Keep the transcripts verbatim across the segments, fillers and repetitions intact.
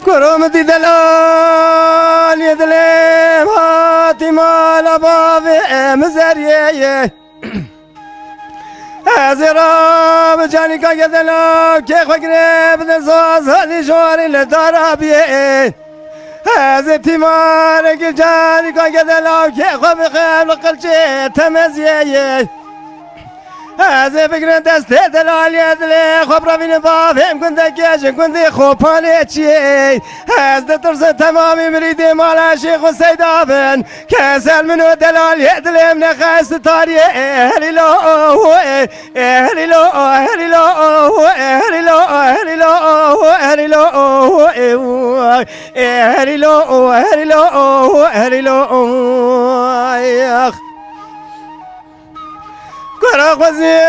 Kuro min dî delalê dilê hatî mala bavê min zeriyê. Ez ê ra bi canîka gedela kê xwe girê bide zazadî ji warê li dara biyê. Ez ê tîmarekî canîka gedela kê xwe bixem li qilçê temeziyê. Ez ê bigrin destê delaliyê dilê xwe birevînin bavêm gundekê ji gundê Xopalê çiyê. Ez ditirsim temamî mirîdê mala Şêx û Seyda bin. Kes el min û delaliyê dilê min nexest tariyê. Herîlo, herîlo, herîlo, herîlo, herîlo, herîlo, herîlo, herîlo, herîlo, herîlo. Kara xwezî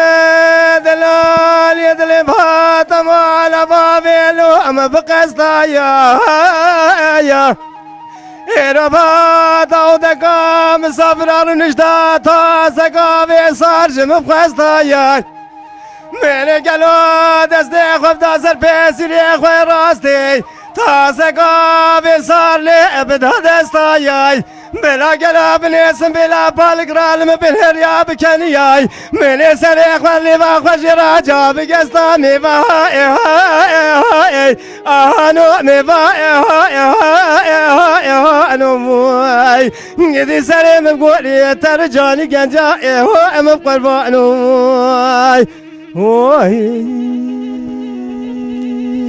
delalê dilê bata mala bavê lo em bi qesta ya, ya. Êra bata odeka misafira rûnişta ta seka vê sar ji min bi qesta ya. Mêrê gelo destê xwe bida ser pêsîrê xwe rastê. Ta seka vê sar lê bida desta yay. Bila gela binêsim bila palik ra li min binheriya bikeniyay. Mêrê serê xwe lêva xwe jê ra ca bigesta mêva ê ha ê ha ê. Ano mêva ê ha ê ha ê ha ê ha ano vay. Gidî serê min gorî ter canî genca ê ho em qurbano vay. Oy.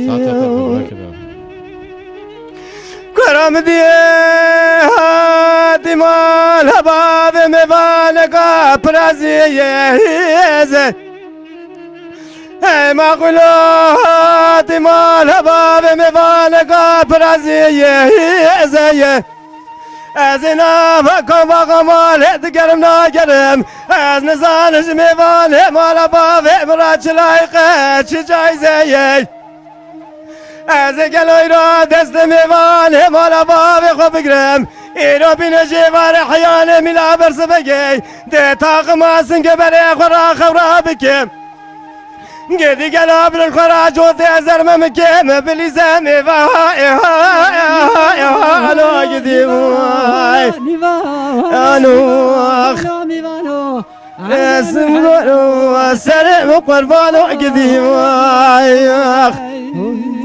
Saeta te xwe bike be. Kara min diyê hatî mal hebavê mêvaneka piraziyê hêze. Hey maqulo hatî mal hebavê mêvaneka piraziyê hêze ye. Ez ê nava kava xemalê digerim nagerim. Ez nizanim ji mêvanê mala bavê min ra çi layqe, çi cayze ye. Ez ê gelo îro destê mêvanê mala bavê xwe bigrim. Îro bîne jê varê heyanê mîla bersivegê. Dê taqima singê berê xwe ra xewra bikim. Gêdî gela bilin xwe ra cotê ez erme min kêm bilîze mêva ê ha ê ha ê ha alo gidî vay. Nîva, Ano, ah. Nîva, nîva, no. Ez migoro serê min qurbano gidî vay.